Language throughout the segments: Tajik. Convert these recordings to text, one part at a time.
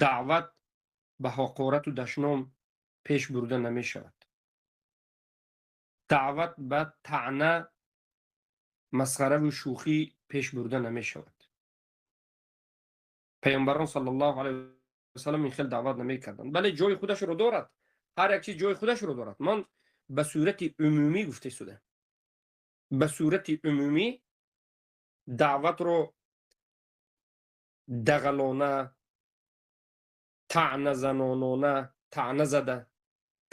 Даъват ба ҳақорату дашном пеш бурда намешавад. Даъват ба таъна, масхараву шӯхӣ пеш бурда намешавад. Паёмбарон саллаллоҳу алайҳи васаллам ин хел даъват намекарданд. Бале, ҷои худашро дорад, ҳар як чиз ҷои худашро дорад. Ман ба сурати умумӣ гуфта истодам. Ба сурати умумӣ даъватро дағалона, таъназанонона, таъна зада,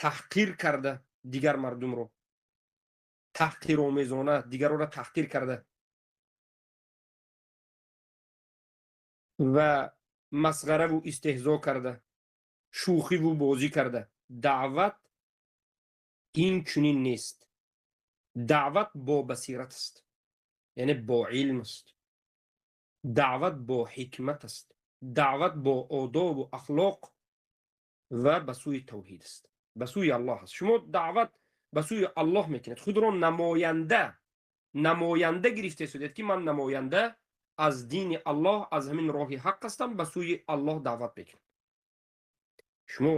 таҳқир карда дигар мардумро, таҳқиромезона дигарро таҳқир карда ва масғараву истеҳзо карда, шӯхиву бозӣ карда даъват ин чунин нест. Даъват бо басират аст, яъне бо илм аст. Даъват бо ҳикмат аст. Даъват бо одобу ахлоқ ва ба сӯи тавҳид аст, ба сӯи Аллоҳ аст. Шумо даъват ба сӯи Аллоҳ мекунед, худро намоянда гирифта истодед, ки ман намоянда аз дини Аллоҳ, аз ҳамин роҳи ҳақ ҳастам, ба сӯи Аллоҳ даъват мекунам. Шумо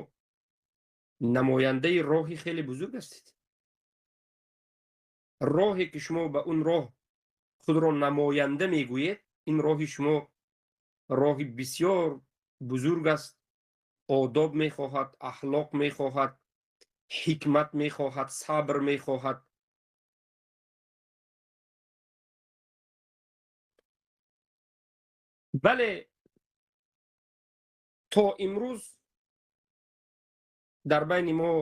намояндаи роҳи хеле бузург ҳастед. Роҳе ки шумо ба он роҳ худро намоянда мегӯед, ин роҳи шумо роҳи бисёр бузург аст. Одоб мехоҳад, ахлоқ мехоҳад, ҳикмат мехоҳад, сабр мехоҳад. Бале, то имрӯз дар байни мо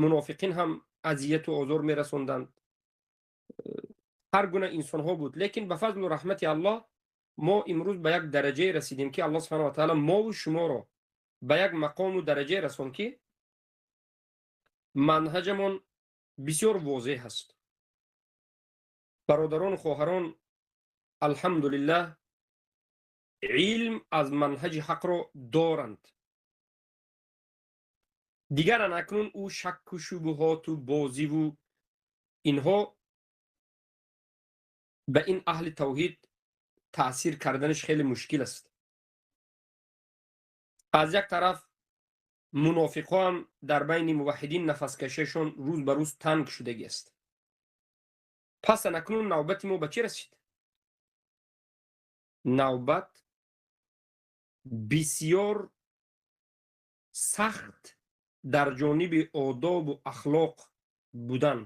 мунофиқин ҳам азияту озор мерасонданд, ҳар гуна инсонҳо буд, лекин ба фазлу раҳмати Аллоҳ мо имрӯз ба як дараҷае расидем, ки Аллоҳ субҳанаҳу ва таъала мову шуморо ба як мақому дараҷае расон, ки манҳаҷамон бисёр возеҳ аст. Бародарону хоҳарон, алҳамдулиллаҳ, илм аз манҳаҷи ҳақро доранд. Дигар анакнун ӯ шакку шубҳоту бозиву инҳо ба ин аҳли тавҳид таъсир карданаш хеле мушкил аст. Аз як тараф мунофиқҳо ҳам дар байни муваҳҳидин нафаскашиашон рӯз ба рӯз танг шудагӣ аст. Пас анакнун навбати мо ба чӣ расид? Навбат бисёр сахт дар ҷониби одобу ахлоқ будан.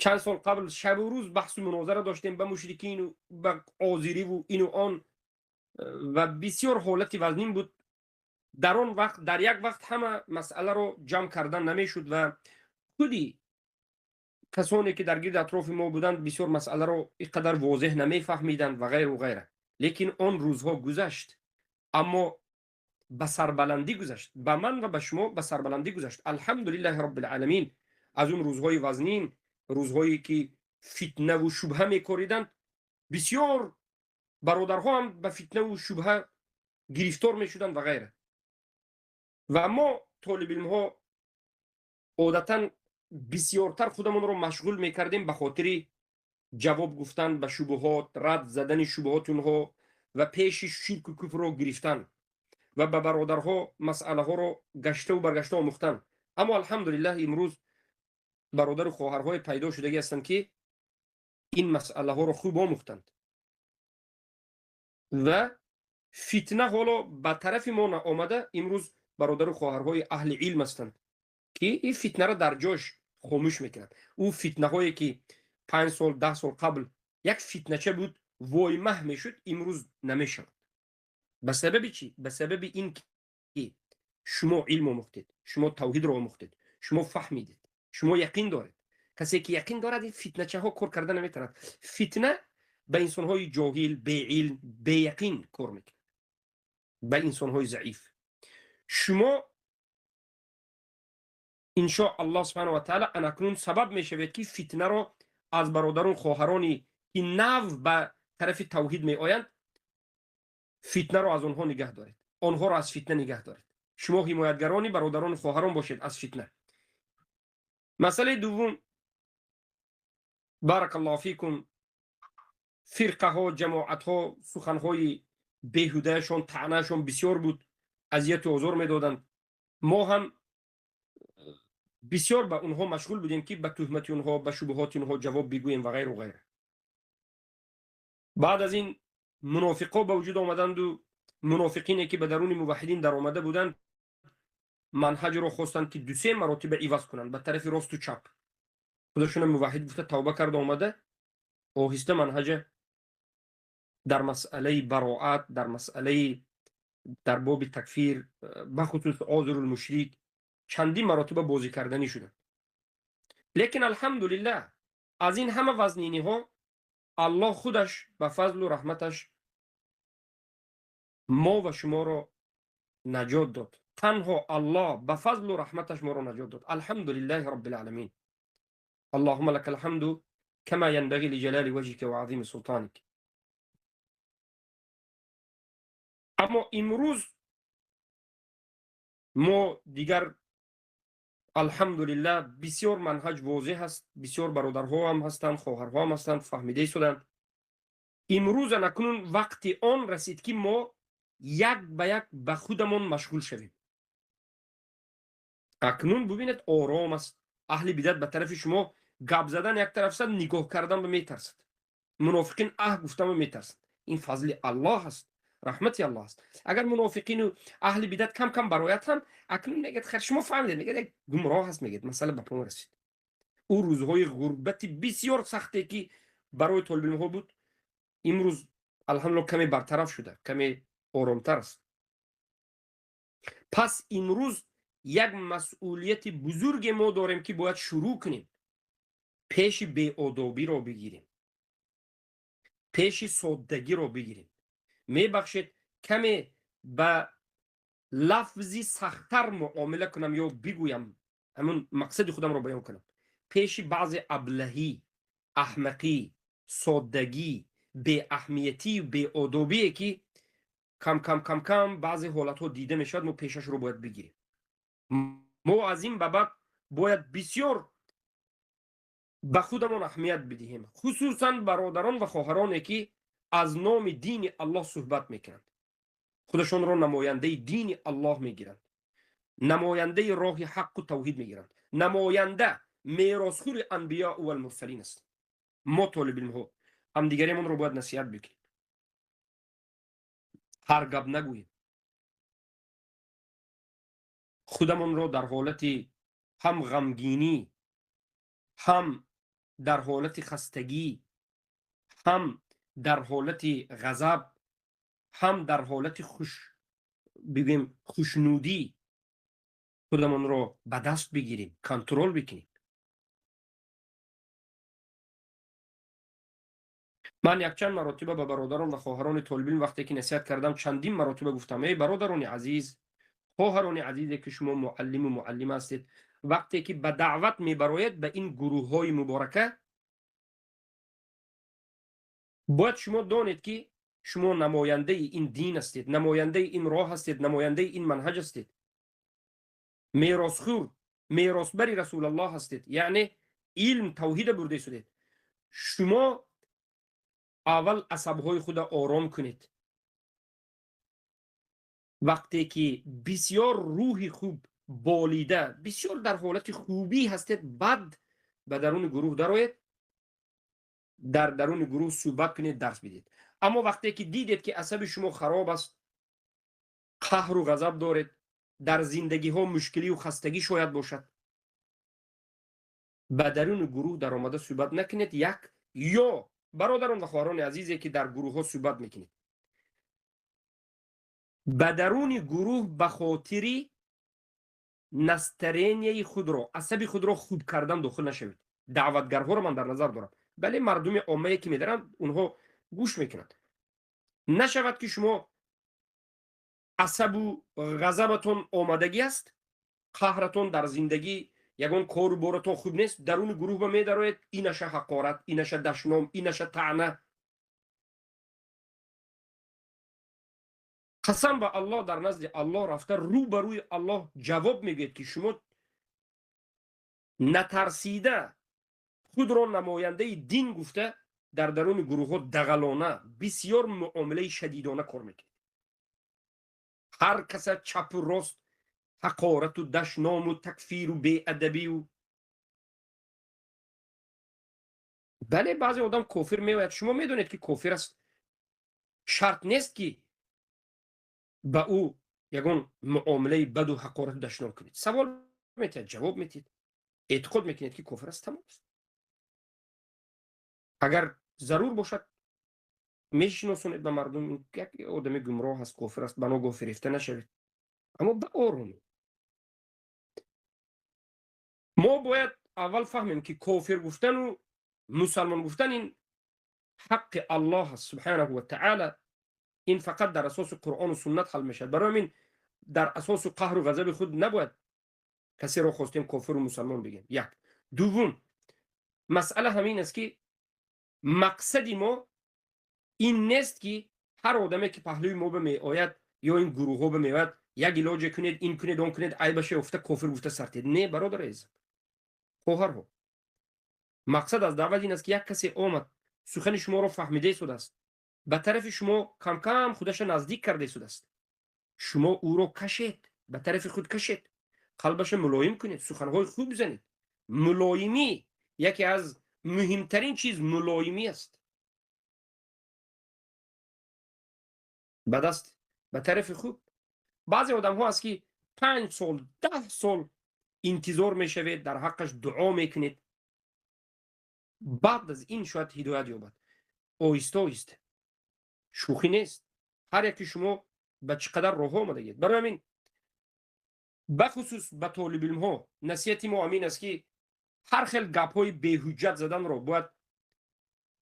Чанд сол қабл шабу рӯз баҳсу мунозара доштем ба мушрикину ба озириву ину он ва бисёр ҳолати вазнин буд. Дар он вақт, дар як вақт ҳама масъаларо ҷамъ кардан намешуд ва худи касоне ки дар гирди атрофи мо буданд, бисёр масъаларо ин қадар возеҳ намефаҳмиданд ва ғайру ғайра. Лекин он рӯзҳо гузашт, аммо ба сарбаландӣ гузашт. Ба ман ва ба шумо ба сарбаландӣ гузашт. Алҳамдулиллаҳи роббил оламин. Аз он рӯзҳои вазнин, рӯзҳое ки фитнаву шубҳа мекориданд, бисёр бародарҳо ҳам ба фитнаву шубҳа гирифтор мешуданд ва ғайра. Ва мо толибилмҳо одатан бисёртар худамонро машғул мекардем ба хотири ҷавоб гуфтан ба шубҳот, рад задани шубҳоти онҳо ва пеши ширку куфрро гирифтан ва ба бародарҳо масъалаҳоро гаштаву баргашта омӯхтан. Аммо алҳамдулиллаҳ, имрӯз бародару хоҳарҳое пайдо шудагӣ ҳастанд, ки ин масъалаҳоро хуб омӯхтанд ва фитна ҳоло ба тарафи мо наомада. Имрӯз бародару хоҳарҳои аҳли илм ҳастанд, ки ин фитнаро дар ҷош хомӯш мекунанд. Ӯ фитнаҳое ки 5 сол, 10 сол қабл як фитнача буд, воймаҳ мешуд, имрӯз намешавад. Ба сабаби чӣ? Ба сабаби ин ки шумо илм омӯхтед, шумо тавҳидро омӯхтед, шумо фаҳмидед, шумо яқин доред. Касе ки яқин дорад, ин фитначаҳо кор карда наметавонад. Фитна ба инсонҳои ҷоҳил, беилм, беяқин кор мекунад, ба инсонҳои заиф. Шумо иншо Аллоҳ субҳанаҳу ва таъала анакнун сабаб мешавед, ки фитнаро аз бародарун хоҳароне ки нав ба тарафи тавҳид меоянд, фитнаро аз онҳо нигаҳ доред, онҳоро аз фитна нигаҳ доред. Шумо ҳимоятгарони бародарону хоҳарон бошед аз фитна. Масъалаи дуввум, баракаллоҳу фикум, фирқаҳо, ҷамоатҳо суханҳои Беҳудаашон, таънаашон бисёр буд, азияту озор медоданд. Мо ҳам бисёр ба онҳо машғул будем, ки ба туҳмати онҳо, ба шубҳоти онҳо ҷавоб бигӯем ва ғайру ғайра. Баъд аз ин мунофиқҳо ба вуҷуд омаданду мунофиқине, ки ба даруни муваҳҳидин даромада буданд, манҳаҷро хостанд, ки дусе маротиба иваз кунанд ба тарафи росту чап. Худашона муваҳҳид гуфта, тавба карда омада, оҳиста манҳаҷа дар масъалаи бароат, дар масъалаи дар боби такфир, бахусус озирулмушрик, чандин маротиба бозӣ карданӣ шуданд. Лекин, алҳамдулиллаҳ, аз ин ҳама вазниниҳо Аллоҳ худаш ба фазлу раҳматаш мо ва шуморо наҷот дод. Танҳо Аллоҳ ба фазлу раҳматаш моро наҷот дод. Алҳамдулиллаҳи роббил-оламин. Аллоҳумма лакал ҳамду кама янбағи лиҷалоли ваҷҳика ва азими султоник. Аммо имрӯз мо дигар, алҳамдулиллаҳ, бисёр манҳаҷ возеҳ аст. Бисёр бародарҳо ҳам ҳастанд, хоҳарҳо ҳам ҳастанд, фаҳмида истоданд. Имрӯз анакнун вақти он расид, ки мо як ба як ба худамон машғул шавем. Акнун бубинед, ором аст. Аҳли бидат ба тарафи шумо гап задан як тараф сад, нигоҳ кардан ба метарсад. Мунофиқин аҳ гуфтан ба метарсад. Ин фазли Аллоҳ аст, раҳмати Аллоҳ аст. Агар мунофиқину аҳли бидат кам кам барояд ҳам, акнун мегӯяд: «Хер, шумо фаҳмидед», мегӯяд, як гумроҳ аст, мегӯяд, масъала ба поён расид. Ӯ рӯзҳои ғурбати бисёр сахте, ки барои толибилмҳо буд, имрӯз, алҳамдулилло, каме бартараф шуда, каме оромтар аст. Пас имрӯз як масъулияти бузурге мо дорем, ки бояд шурӯъ кунем, пеши беодобиро бигирем, пеши соддагиро бигирем. Мебахшед, каме ба лафзи сахттар муомила кунам ё бигӯям, ҳамун мақсади худамро баён кунам: пеши баъзе аблаҳӣ, аҳмақӣ, соддагӣ, беаҳамиятию беодобие, ки кам кам кам кам баъзе ҳолатҳо дида мешавад, мо пешашро бояд бигирем. Мо аз ин ба баъд бояд бисёр ба худамон аҳамият бидиҳем, хусусан бародарон ва хоҳароне, ки аз номи дини Аллоҳ суҳбат мекунанд, худашонро намояндаи дини Аллоҳ мегиранд, намояндаи роҳи ҳаққу тавҳид мегиранд, намоянда, меросхӯри анбиёу валмурсалин аст. Мо, толибилмҳо, ҳамдигаремонро бояд насиҳат бикунем, ҳар гап нагӯем, худамонро дар ҳолати ҳам ғамгинӣ, ҳам дар ҳолати хастагӣ, ҳам дар ҳолати ғазаб, ҳам дар ҳолати хуш, бигӯем, хушнудӣ худамонро ба даст бигирем, контрол бикунем. Ман якчанд маротиба ба бародарон ва хоҳарони толибилм, вақте ки насиҳат кардам, чандин маротиба гуфтам: «Эй бародарони азиз, хоҳарони азизе, ки шумо муаллиму муаллима ҳастед, вақте ки ба даъват мебароед ба ин гурӯҳҳои муборака, бояд шумо донед, ки шумо намояндаи ин дин ҳастед, намояндаи ин роҳ ҳастед, намояндаи ин манҳаҷ ҳастед, меросхӯр, меросбари Расулаллоҳ ҳастед, яъне илм, тавҳида бурда истодед. Шумо аввал асабҳои худа ором кунед. Вақте ки бисёр рӯҳи хуб болида, бисёр дар ҳолати хубӣ ҳастед, баъд ба даруни гурӯҳ дароед, дар даруни гурӯҳ суҳбат кунед, дарс бидиҳед. Аммо вақте ки дидед, ки асаби шумо хароб аст, қаҳру ғазаб доред, дар зиндагиҳо мушкилию хастагӣ шояд бошад, ба даруни гурӯҳ даромада суҳбат накунед». Як ё бародарон ва хоҳарони азизе, ки дар гурӯҳҳо суҳбат мекунед, ба даруни гурӯҳ ба хотири настроения и худро, асаби худро хуб кардан дохил нашавед. Даъватгарҳоро ман дар назар дорам. Бале, мардуми оммае, ки медаранд, онҳо гӯш мекунанд. Нашавад, ки шумо асабу ғазабатон омадагӣ аст, қаҳратон, дар зиндагӣ ягон кору боратон хуб нест, даруни гурӯҳ ба медароед, инаша ҳақорат, инаша дашном, инаша таъна. Қасам ба Аллоҳ, дар назди Аллоҳ рафта, рӯ ба рӯи Аллоҳ ҷавоб мегӯед, ки шумо натарсида худро намояндаи дин гуфта, дар даруни гурӯҳҳо дағалона, бисёр муомилаи шадидона кор мекунед. Ҳар каса чапу рост ҳақорату дашному такфиру беадабию. Бале, баъзе одам кофир меояд, шумо медонед, ки кофир аст. Шарт нест, ки ба ӯ ягон муомилаи баду ҳақорату дашном кунед. Савол метиҳад, ҷавоб метиҳед, эътиқод мекунед, ки кофир аст, тамом аст. Агар зарур бошад, мешиносонед ба мардум, як одами гумроҳ аст, кофир аст, ба ногоҳ фирефта нашавед, аммо ба оромӣ. Мо бояд аввал фаҳмем, ки кофир гуфтану мусалмон гуфтан ин ҳаққи Аллоҳ аст субҳанаҳу ва таъала. Ин фақат дар асоси Қуръону суннат ҳал мешавад. Барои ҳамин дар асоси қаҳру ғазаби худ набояд касеро хостем кофиру мусалмон бигем. Як. Дуввум масъала ҳамин аст, ки мақсади мо ин нест, ки ҳар одаме, ки паҳлӯи мо бимеояд ё ин гурӯҳҳо бимеояд, як илоҷе кунед, ин кунед, он кунед, айбаше ёфта, кофир гуфта сартед. Не, бародари азизам, хоҳарҳо, мақсад аз даъват ин аст, ки як касе омад, сухани шуморо фаҳмида истодааст, ба тарафи шумо камкам худаша наздик карда истодааст. Шумо ӯро кашед, ба тарафи худ кашед, қалбаша мулоим кунед, суханҳои хуб бизанед. Мулоимӣ яке аз муҳимтарин чиз, мулоимӣ аст. Ба даст, ба тарафи хуб. Баъзе одамҳо аст, ки 5 сол, 10 сол интизор мешавед, дар ҳаққаш дуо мекунед, баъд аз ин шояд ҳидоят ёбад. Оҳиста оҳиста, шӯхӣ нест. Ҳар яки шумо ба чӣ қадар роҳҳо омадагед. Барои ҳамин бахусус ба толибилмҳо насиҳати мо ҳамин аст, ки ҳар хел гапҳои беҳуҷҷат заданро бояд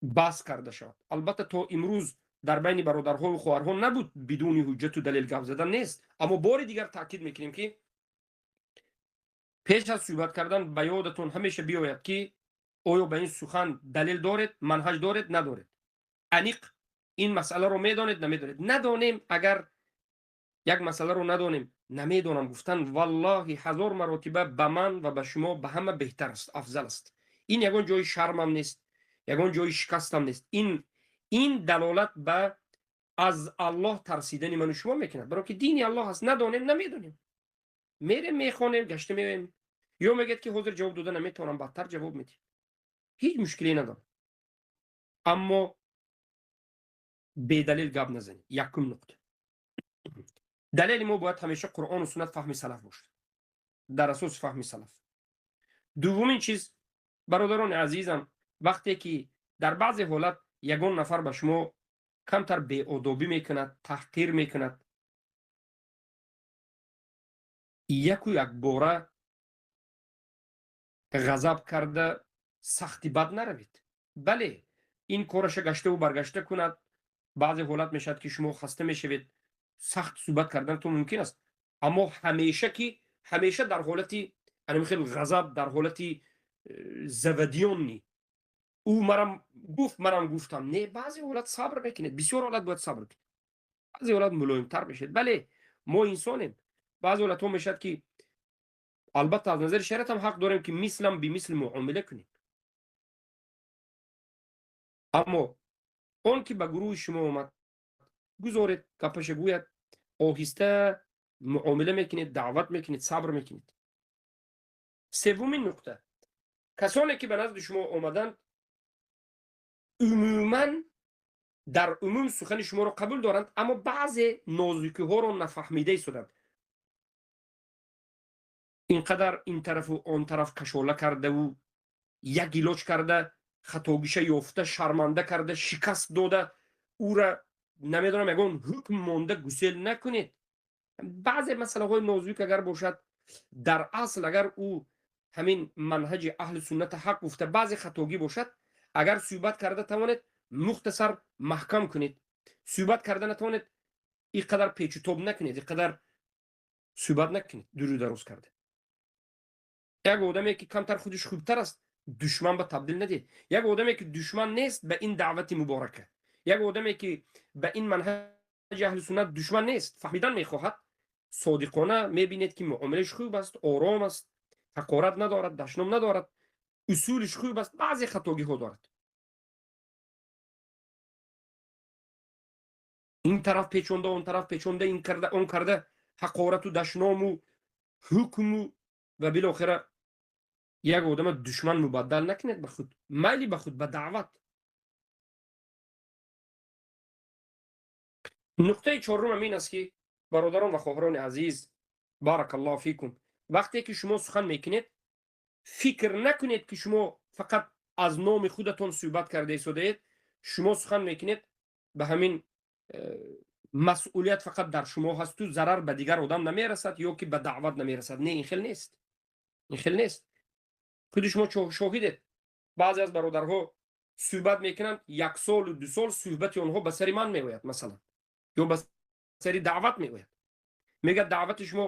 бас карда шавад. Албатта, то имрӯз дар байни бародарҳову хоҳарҳо набуд бидуни ҳуҷҷату далел гап задан нест, аммо бори дигар таъкид мекунем, ки пеш аз суҳбат кардан ба ёдатон ҳамеша биёяд, ки оё ба ин сухан далел доред, манҳаҷ доред, надоред, аниқ ин масъаларо медонед, намедонед. Надонем, агар як масъаларо надонем, намедонам гуфтан валлоҳи ҳазор маротиба ба ман ва ба шумо, ба ҳама беҳтар аст, афзал аст. Ин ягон ҷои шармам нест, ягон ҷои шикастам нест. Ин далолат ба аз Аллоҳ тарсидани ману шумо мекунад, баро ки дини Аллоҳ аст. Надонем, намедонем, мерем, мехонем, гашта меоем. Ё мегӯяд, ки ҳозир ҷавоб дода наметавонам, бадтар ҷавоб медиҳем, ҳеҷ мушкиле надорад, аммо бедалил гап назанед. Якум нуқта: далели мо бояд ҳамеша Қуръону суннат, фаҳми салаф бошад, дар асоси фаҳми салаф. Дуввумин чиз, бародарони азизам, вақте ки дар баъзе ҳолат ягон нафар ба шумо камтар беодобӣ мекунад, таҳқир мекунад, яку якбора ғазаб карда сахти бад наравед. Бале, ин кораша гаштаву баргашта кунад, баъзе ҳолат мешавад, ки шумо хаста мешавед, сахт суҳбат карданатон мумкин аст, аммо ҳамеша ки ҳамеша дар ҳолати анами хел ғазаб, дар ҳолати завадионни ӯ марам гуфт, манам гуфтам, не. Баъзе ҳолат сабр мекунед, бисёр ҳолат бояд сабр кунед, баъзе ҳолат мулоимтар мешавед. Бале, мо инсонем, баъзе ҳолатҳо мешавад, ки албатта аз назари шариатам ҳақ дорем, ки мислам бимисли муомила кунем, аммо он ки ба гурӯҳи шумо омад, гузоред гапаша гӯяд, оҳиста муомила мекунед, даъват мекунед, сабр мекунед. Севумин нуқта: касоне ки ба назди шумо омаданд, умуман дар умум сухани шуморо қабул доранд, аммо баъзе нозукиҳоро нафаҳмида истоданд. Ин қадар ин тарафу он тараф кашола кардаву як илоҷ карда, хатогиша ёфта, шарманда карда, шикаст дода, ӯра намедонам ягон ҳукм монда гусел накунед. Баъзе масъалаҳои нозук агар бошад, дар асл агар ӯ ҳамин манҳаҷи аҳли сунната ҳақ гуфта, баъзе хатогӣ бошад, агар суҳбат карда тавонед, мухтасар маҳкам кунед. Суҳбат карда натавонед, ин қадар печутоб накунед, ин қадар суҳбат накунед дуру дароз карда. Як одаме ки камтар худиш хубтар аст, душман ба табдил надиҳед. Як одаме ки душман нест ба ин даъвати муборака, як одаме ки ба ин манҳаҷи аҳли суннат душман нест, фаҳмидан мехоҳад, содиқона мебинед, ки муомилааш хуб аст, ором аст, ҳақорат надорад, дашном надорад, усулиш хуб аст, баъзе хатогиҳо дорад. Ин тараф печонда, он тараф печонда, ин карда, он карда, ҳақорату дашному ҳукму ва билохира як одама душман мубаддал накунед ба худ, майли ба худ, ба даъват. Нуқтаи чорумам ин аст ки бародарон ва хоҳарони азиз, баракаллоҳу фикум, вақте ки шумо сухан мекунед, фикр накунед ки шумо фақат аз номи худатон суҳбат карда истодаед. Шумо сухан мекунед, ба ҳамин масъулият фақат дар шумо ҳасту зарар ба дигар одам намерасад ё ки ба даъват намерасад. Не, ин хел нест, ин хел нест. Худи шумо шоҳидед, баъзе аз бародарҳо суҳбат мекунанд, як солу ду сол суҳбати онҳо ба сари ман меояд масалан, ё ба сари даъват меояд. Мегӯяд даъвати шумо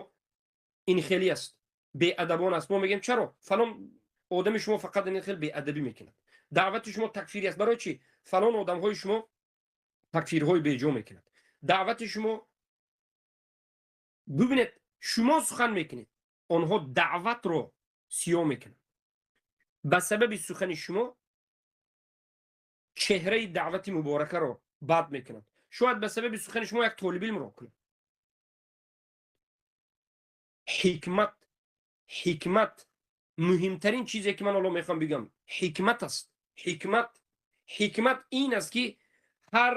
ин хелӣ аст, беадабон аст. Мо мегӯем чаро? Фалон одами шумо фақат ин хел беадабӣ мекунад. Даъвати шумо такфирӣ аст. Барои чӣ? Фалон одамҳои шумо такфирҳои беҷо мекунад. Даъвати шумо, бибинед, шумо сухан мекунед, онҳо даъватро сиёҳ мекунанд. Ба сабаби сухани шумо чеҳраи даъвати муборакаро бад мекунанд. Шояд ба сабаби сухани шумо як толибилмро кунанд. Ҳикмат, ҳикмат муҳимтарин чизе ки ман ҳоло мехоҳам бигӯям ҳикмат аст. Ҳикмат, ҳикмат ин аст ки ҳар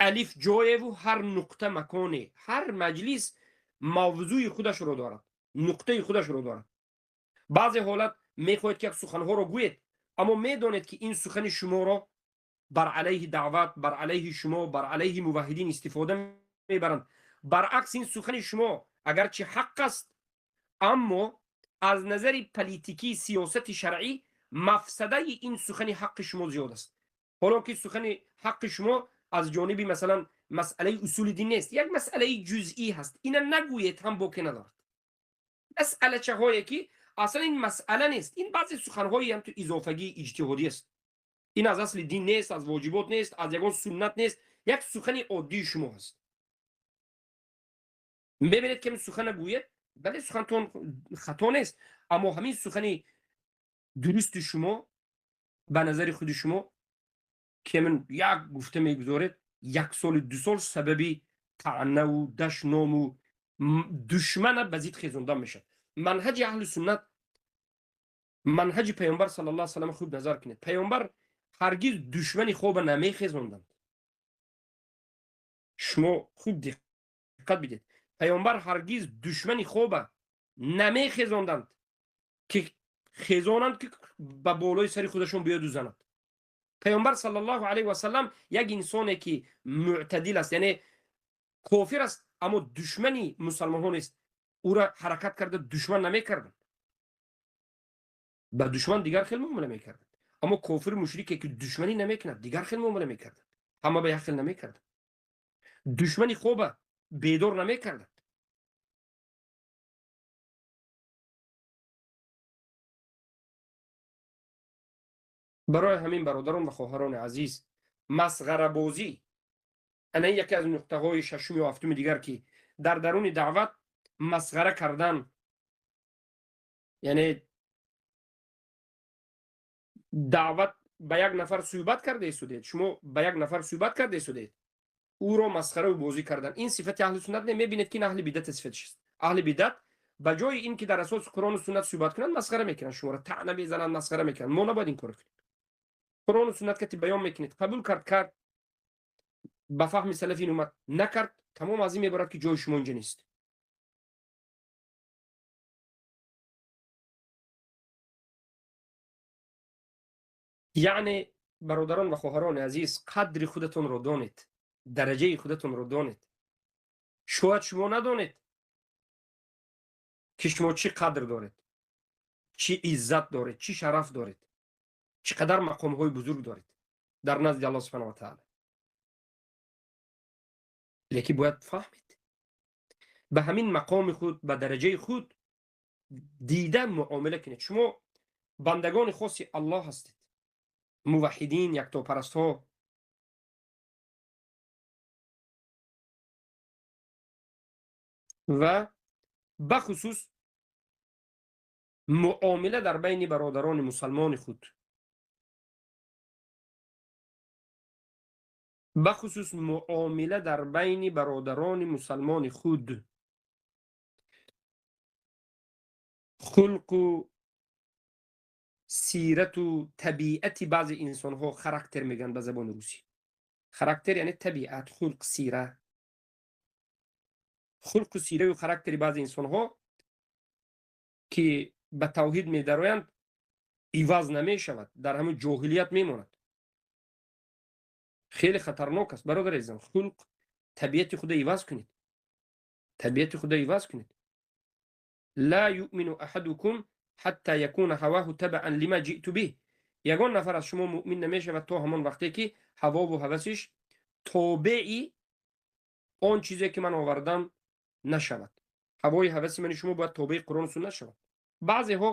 алиф ҷоеву ҳар нуқта маконе, ҳар маҷлис мавзӯи худашро дорад, нуқтаи худашро дорад. Баъзе ҳолат мехоҳед ки як суханҳоро гӯед, аммо медонед ки ин сухани шуморо бар алайҳи даъват, бар алайҳи шумо, бар алайҳи муваҳҳидин истифода мебаранд. Баръакс, ин сухани шумо агарчи ҳақ аст, аммо аз назари политикӣ, сиёсати шаръӣ мафсадаи ин сухани ҳаққи шумо зиёд аст. Ҳоло ки сухани ҳаққи шумо аз ҷониби масалан масъалаи усули дин нест, як масъалаи ҷузъӣ ҳаст, ина нагӯед ҳам боке надорад. Масъалачаҳое ки аслан ин масъала нест, ин баъзе суханҳои ҳам ту изофагии иҷтиҳодӣ аст. Ин аз асли дин нест, аз воҷибот нест, аз ягон суннат нест, як сухани оддии шумо ҳаст. Мебинед ки ҳамин сухана гӯед, бале, сухантон хато нест, аммо ҳамин сухани дурусти шумо ба назари худи шумо ки ҳамин як гуфта мегузоред, як соли ду сол сабаби таънаву дашному душмана ба зид хезондан мешавад. Манҳаҷи аҳли суннат, манҳаҷи паёмбар саллаллоҳу алайҳи васаллам хуб назар кунед. Паёмбар ҳаргиз душмани хоба намехезонданд. Шумо хуб диққат бидед, паёмбар ҳаргиз душмани хоба намехезонданд ки хезонанд ки ба болои сари худашон биёду занад. Паёмбар саллаллоҳу алайҳи васаллам як инсоне ки мӯътадил аст, яъне кофир аст, аммо душмани мусалмонҳо нест, ӯра ҳаракат карда душман намекарданд. Ба душман дигар хел муомила мекарданд, аммо кофиру мушрике ки душманӣ намекунад дигар хел муомила мекарданд. Ҳама ба як хел намекарданд. Душмани хоба бедор намекарданд. Барои ҳамин бародарон ва хоҳарони азиз, масғарабозӣ ана яке аз нуқтаҳои шашум ё ҳафтуми дигар ки дар даруни даъват масғара кардан, яъне даъват ба як нафар суҳбат карда истодед, шумо ба як нафар суҳбат карда истодед, ӯро масхараву бозӣ кардан, ин сифати аҳли суннат не. Мебинед ки ин аҳли бидат сифатиш аст. Аҳли бидат ба ҷои ин ки дар асоси Қуръону суннат суҳбат кунанд, масхара мекунанд, шуморо таъна мезананд, масхара мекунанд. Мо набояд ин корро кунем. Қуръону суннат кати баён мекунед, қабул кард кард, ба фаҳми салафин омад, накард, тамом аз ин мебарад ки ҷои шумо инҷа нест. Яъне бародарон ва хоҳарони азиз, қадри худатонро донед, дараҷаи худатонро донед. Шояд шумо надонед ки шумо чӣ қадр доред, чӣ иззат доред, чӣ шараф доред, чӣ қадар мақомҳои бузург доред дар назди Аллоҳ субҳанаҳу ва таъала. Лекин бояд фаҳмед, ба ҳамин мақоми худ, ба дараҷаи худ дида муомила кунед. Шумо бандагони хоси Аллоҳ ҳастед, муваҳҳидин, яктопарастҳо. Ва бахусус муомила дар байни бародарони мусалмони худ. Бахусус муомила дар байни бародарони мусалмони худ, хулқу сирату табиати баъзе инсонҳо характер мегӯянд ба забони русӣ. Характер яъне табиат, хулқ, сира. Хулқу сираю характери баъзе инсонҳо ки ба тавҳид медароянд, иваз намешавад, дар ҳамин ҷоҳилият мемонад. Хеле хатарнок аст, бародар азизам. Хулқ, табиати худа иваз кунед, табиати худа иваз кунед. Ла юъмину аҳадукум ҳатта якуна ҳаваҳу табаан лима ҷиъту биҳ. Ягон нафар аз шумо муъмин намешавад то ҳамон вақте ки ҳавову ҳавасиш тобеи он чизе ки ман овардам нашавад. Ҳавои ҳаваси мани шумо бояд тобеи Қуръону суннат шавад. Баъзеҳо,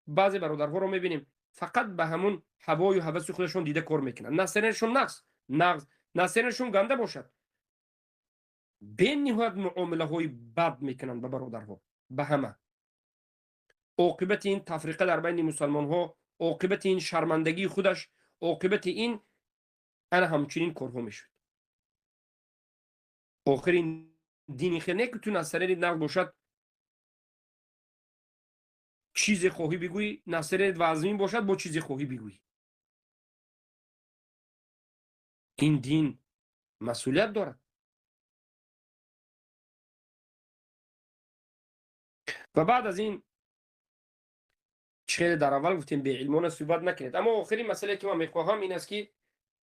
баъзе бародарҳоро мебинем, фақат ба ҳамун ҳавою ҳаваси худашон дида кор мекунанд. Насерашон нағз, насерашон ганда бошад, бениҳоят муомилаҳои бад мекунанд ба бародарҳо, ба ҳама. Оқибати ин тафриқа дар байни мусалмонҳо, оқибати ин шармандагии худаш, оқибати ин ана ҳамчунин корҳо мешуд. Охир ин дини хел не ки ту насарери нағз бошад чизе хоҳӣ бигӯӣ, насарерит вазмин бошад бо чизе хоҳӣ бигӯӣ. Ин дин масъулият дорад. Ва баъд аз ин хеле дар аввал гуфтем, беилмона суҳбат накунед. Аммо охирин масъалае ки ман мехоҳам ин аст ки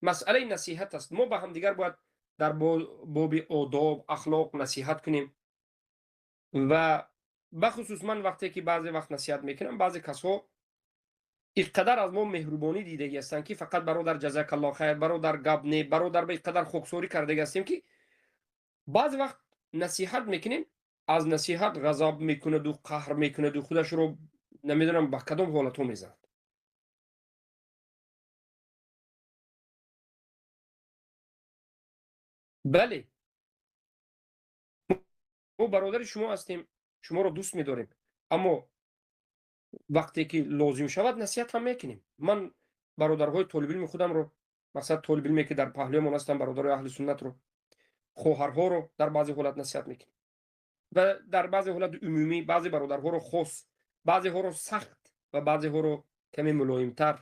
масъалаи насиҳат аст. Мо ба ҳамдигар бояд дар боби одоб, ахлоқ насиҳат кунем. Ва бахусус ман вақте ки баъзе вақт насиҳат мекунам, баъзе касҳо инқадар аз мо меҳрубонӣ дидагӣ ҳастанд ки фақат бародар ҷазакаллоҳ хайр, бародар гап не, бародар ба инқадар хоксорӣ кардагӣ ҳастем ки баъзе вақт насиҳат мекунем, аз насиҳат ғазаб мекунаду қаҳр мекунаду худашро намедонам ба кадом ҳолатҳо мезанад. Бале, мо бародари шумо ҳастем, шуморо дӯст медорем, аммо вақте ки лозим шавад насиҳат ҳам мекунем. Ман бародарҳои толибилми худамро, масалан толибилме ки дар паҳлӯямон ҳастанд, бародарои аҳли суннатро, хоҳарҳоро дар баъзе ҳолат насиҳат мекунем ва дар баъзе ҳолат умумӣ баъзе бародарҳоро хос, баъзеҳоро сахт ва баъзеҳоро каме мулоимтар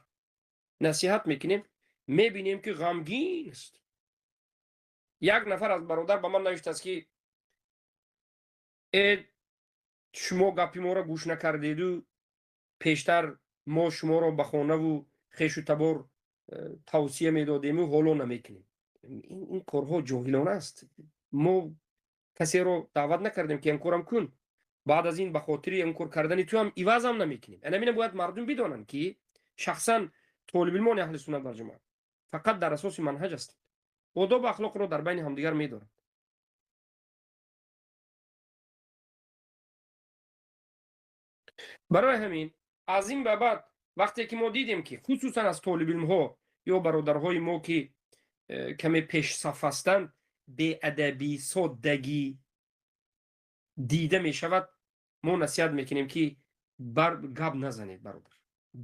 насиҳат мекунем. Мебинем ки ғамгин аст. Як нафар аз бародар ба ман навиштааст ки шумо гапи моро гӯш накардеду, пештар мо шуморо ба хонаву хешу табор тавсия медодему, ҳоло намекунем. Ин корҳо ҷоҳилона аст. Мо касеро даъват накардем ки ин корам кун, баъд аз ин ба хотири ин кор кардани ту ҳам ивазам намекунем. Анамина бояд мардум бидонанд ки шахсан толибилмони аҳли суннат вал ҷамоат фақат дар асоси манҳаҷ ҳастанд, одобу ахлоқро дар байни ҳамдигар медоранд. Барои ҳамин аз ин ба баъд вақте ки мо дидем ки хусусан аз толибилмҳо ё бародарҳои мо ки каме пешсаф ҳастанд, беадабӣ, соддагӣ дида мешавад, мо насиҳат мекунем ки гап назанед бародар.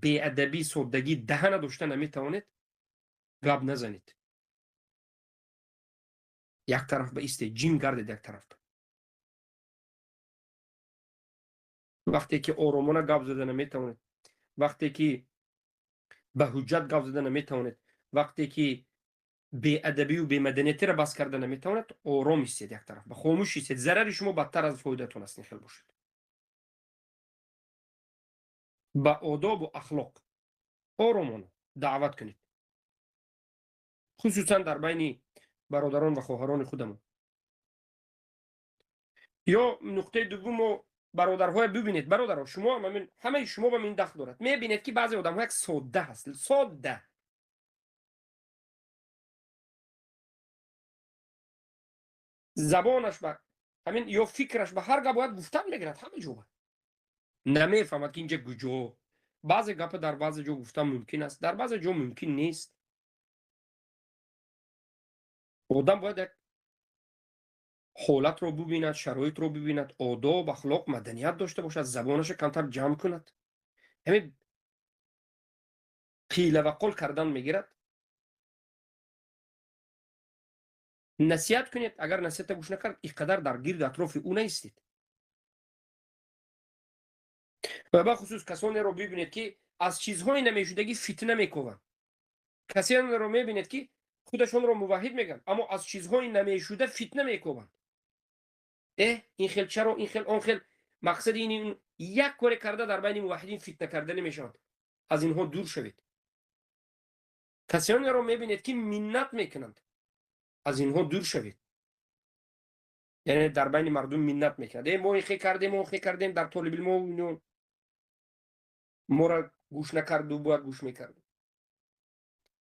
Беадабӣ, соддагӣ даҳана дошта наметавонед, гап назанед. Як тараф ба истед, ҷим гардед як тараф. Вақте ки оромона гап зада наметавонед, вақте ки ба ҳуҷҷат гап зада наметавонед, вақте ки беадабию бемаданиятиро бас карда наметавонед, ором истед як тараф, ба хомӯш истед. Зарари шумо бадтар аз фоидатон аст. Ин хел бошад. Ба одобу ахлоқ оромона даъват кунед, хусусан дар байни бародарон ва хоҳарони худамон. Ё нуқтаи дуввум, мо бародарҳое бибинед, бародаро, шумо ҳамаи шумо ба ин дахл дорад. Мебинед ки баъзе одамҳо як содда ҳаст, содда. Забонаш ба ҳамин ё фикраш ба ҳар гап бояд гуфтан мегирад ҳама ҷо. Намефаҳмад ки инҷа куҷо. Баъзе гапа дар баъзе ҷо гуфтан мумкин аст, дар баъзе ҷо мумкин нест. Одам бояд як ҳолатро бубинад, шароитро бубинад, одоб, ахлоқ, маданият дошта бошад, забонаша камтар ҷамъ кунад. Ҳамин қила ва қол кардан мегирад. Насиҳат кунед, агар насиҳата гӯш накард, инқадар дар гирду атрофи ӯ наистед. Ва бахусус касонеро бибинед, ки аз чизҳои намешудагӣ фитна мекованд. Касонеро мебинед, ки худашонро муваҳҳид мегӯянд, аммо аз чизҳои намешуда фитна мекованд. Ин хел чаро, ин хел, он хел, мақсади ин як коре карда дар байни муваҳҳидин фитна карда намешаванд. Аз инҳо дур шавед. Касонеро мебинед, ки миннат мекунанд, аз инҳо дур шавед. Яъне дар байни мардум миннат мекунад. Мо ин хе кардем, он хе кардем, дар толибилмо моро гӯш накарду, бояд гӯш мекард.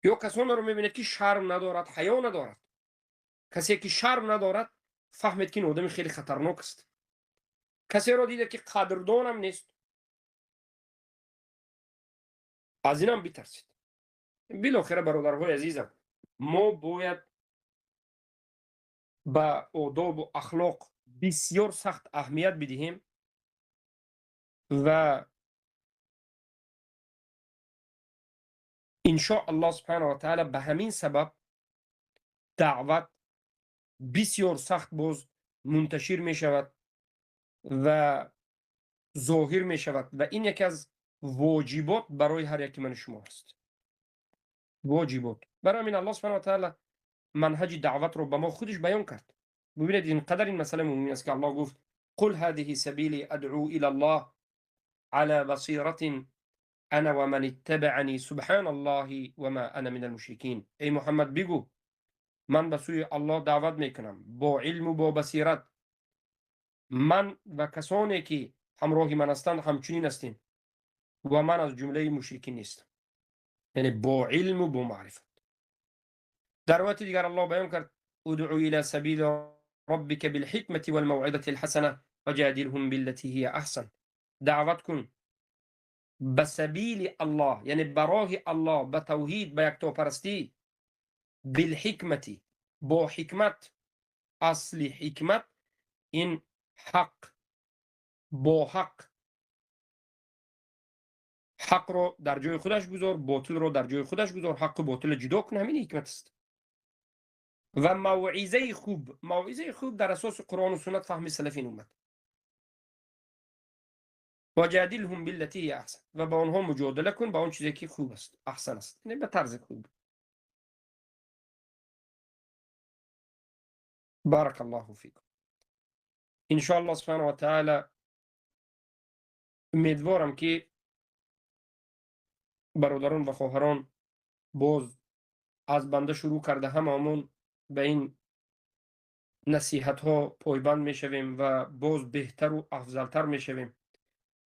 Ё касонеро мебинед, ки шарм надорад, ҳаё надорад. Касе ки шарм надорад, фаҳмед, ки ин одами хеле хатарнок аст. Касеро дидед, ки қадрдонам нест, аз инам битарсед. Билохира, бародарҳои азизам, мо бояд ба одобу ахлоқ бисёр сахт аҳамият бидиҳем ва иншо Аллоҳ субҳанаҳу ва таъала ба ҳамин сабаб даъват бисёр сахт боз мунташир мешавад ва зоҳир мешавад ва ин яке аз воҷибот барои ҳар яки ману шумо аст. Воҷибот. Барои ҳамин Аллоҳ субҳанаҳу ва таъала манҳаҷи даъватро ба мо худаш баён кард. Бубинед, ин қадар ин масъала муҳим аст, ки Аллоҳ гуфт: قل هذه سبيلي أدعو إلى الله على بصيرة أنا ومن اتبعني سبحان الله وما أنا من المشركين. эй Муҳаммад, бигӯ: ман ба сӯи Аллоҳ даъват мекунам бо илму бо басират, ман ва касоне ки ҳамроҳи ман ҳастанд ҳамчунин ҳастем ва ман аз ҷумлаи мушрикин нестам. Яъне бо илму бо маърифат. Дар ривояти дигар Аллоҳ баён кард: ادع إلى سبيل ربك بالحكمة والموعظة الحسنة وجادلهم بالتي هي أحسن. Даъват кун ба сабили Аллоҳ, яъне ба роҳи Аллоҳ, ба тавҳид, ба яктопарастӣ, بالحكمة, бо ҳикмат. Асли ҳикмат ин ҳақ, бо ҳақ. Ҳақро дар ҷои худаш гузор, ботилро дар ҷои худаш гузор, ҳаққу ботилро ҷудо кун, ҳамин ҳикмат аст. Ва мавъизаи хуб, мавъизаи хуб дар асоси Қуръону суннат, фаҳми салафи ин уммат. وجادلهم بالتي هي أحسن, ва ба онҳо муҷодала кун ба он чизе ки хуб аст, аҳсан аст, яъне ба тарзи хуб. بارك الله فيكم. Иншоаллоҳ سبحانه وتعالى умедворам, ки бародарон ва хоҳарон боз аз банда шурӯъ карда ҳамаамон ба ин насиҳатҳо пойбанд мешавем ва боз беҳтару афзалтар мешавем.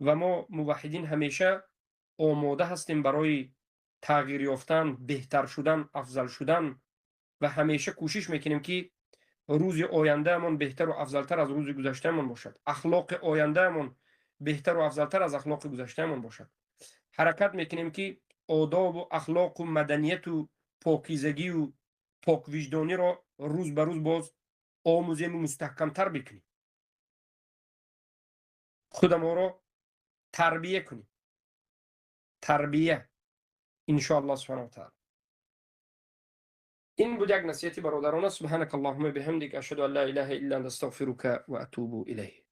Ва мо муваҳҳидин ҳамеша омода ҳастем барои тағйир ёфтан, беҳтар шудан, афзал шудан ва ҳамеша кӯшиш мекунем, ки рӯзи ояндаамон беҳтару афзалтар аз рӯзи гузаштаамон бошад, ахлоқи ояндаамон беҳтару афзалтар аз ахлоқи гузаштаамон бошад. Ҳаракат мекунем, ки одобу ахлоқу маданияту покизагию поквиҷдониро рӯз ба рӯз боз омӯзему мустаҳкамтар бикунем, худамонро тарбия кунем, тарбия, иншоаллоҳ سبحانه وتعالى. Ин буд як насиҳати бародарона. سبحانك اللهم بحمدك أشهد أن لا إله إلا أنت أستغفرك وأتوب إليك.